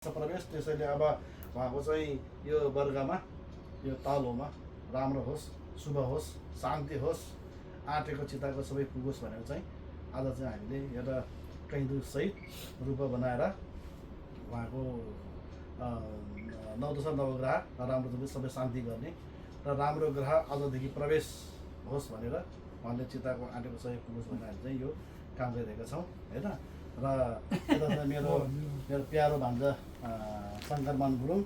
प्रवेश त्यसैले अब उहाँको चाहिँ यो वर्गमा यो तलोमा राम्रो होस्, शुभ होस्, शान्ति होस्, आँटेको चिताको सबै पुगोस् भनेर चाहिँ आज चाहिँ हामीले एउटा कैन्दु सहित रूप बनाएर उहाँको नवदशा नवग्रह राम्रो सबै शान्ति गर्ने र राम्रो ग्रह अझदेखि प्रवेश होस् भनेर उहाँले चिताको आँटेको सबै पुगोस् भनेर चाहिँ यो काम गरिरहेका छौँ होइन। र यता मेरो प्यारो भान्जा शङ्करमान गुरुङ।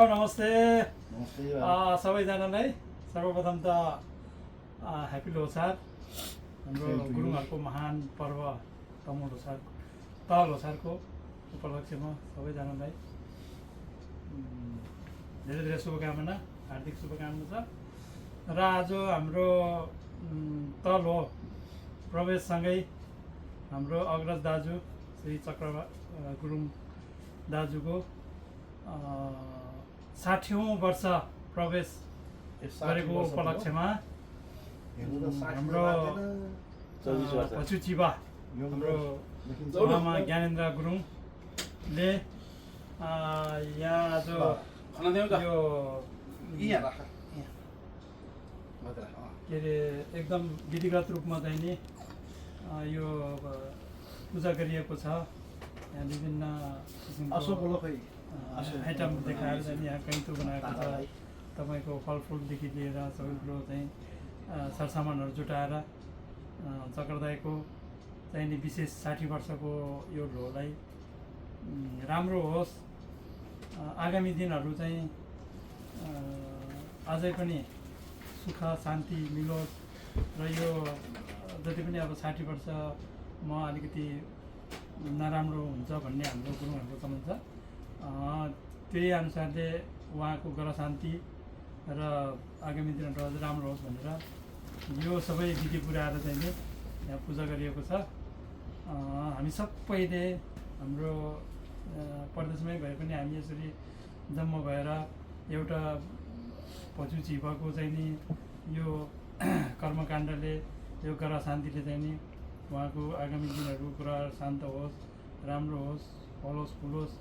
नमस्ते नमस्ते सबैजनालाई। सर्वप्रथम त ह्याप्पी लोसार, हाम्रो गुरुङहरूको महान पर्व तल लोसारको उपलक्ष्यमा सबैजनालाई धेरै धेरै शुभकामना, हार्दिक शुभकामना छ। र आज हाम्रो तल हो प्रवेशसँगै हाम्रो अग्रज दाजु श्री चक्र गुरुङ दाजुको 60औं वर्ष प्रवेश गरेको उपलक्ष्यमा हाम्रो पछुचिबा हाम्रो मामा ज्ञानेन्द्र गुरुङले यहाँ आज यो के अरे एकदम विधिगत रूपमा चाहिँ नि यो पूजा गरिएको छ। यहाँ विभिन्न किसिमको आइटम देखाएर चाहिँ यहाँ कैँतो बनाएको छ। तपाईँको फलफुलदेखि लिएर सबै कुरो चाहिँ सरसामानहरू जुटाएर चक्रदायको चाहिँ नि विशेष 60 वर्षको यो ढोलाई राम्रो होस्, आगामी दिनहरू चाहिँ अझै पनि सुख शान्ति मिलोस् र यो जति पनि अब 60 वर्षमा अलिकति नराम्रो हुन्छ भन्ने हाम्रो गुरुङहरूको समझ छ। त्यही अनुसारले उहाँको ग्रह शान्ति र आगामी दिनहरू अझ राम्रो होस् भनेर यो सबै विधि पुऱ्याएर चाहिँ यहाँ पूजा गरिएको छ। हामी सबैले हाम्रो प्रदेशमै भए पनि हामी यसरी जम्मा भएर एउटा पछुचिबाको चाहिँ नि यो कर्मकाण्डले यो ग्रह शान्तिले चाहिँ नि उहाँको आगामी दिनहरू पुरा शान्त होस्, राम्रो होस्, फलोस् फुलोस्,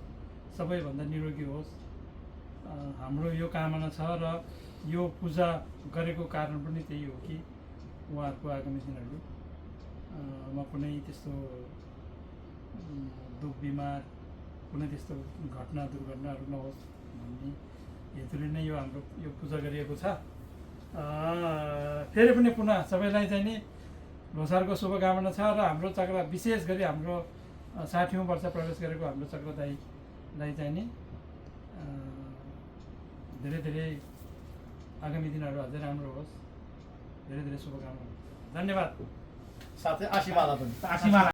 सबैभन्दा निरोगी होस्, हाम्रो यो कामना छ। र यो पूजा गरेको कारण पनि त्यही हो कि उहाँहरूको आगामी दिनहरूमा कुनै त्यस्तो दुःख बिमार, कुनै त्यस्तो घटना दुर्घटनाहरू नहोस् भन्ने हेतुले नै यो हाम्रो यो पूजा गरिएको छ। फेरि पनि पुनः सबैलाई चाहिँ नि लोसारको शुभकामना छ। र हाम्रो चक्र विशेष गरी हाम्रो 60औं वर्ष प्रवेश गरेको हाम्रो चक्रदाईलाई चाहिँ नि धेरै धेरै आगामी दिनहरू अझै राम्रो होस्, धेरै धेरै शुभकामना। धन्यवाद। साथै आशीर्वाद पनि।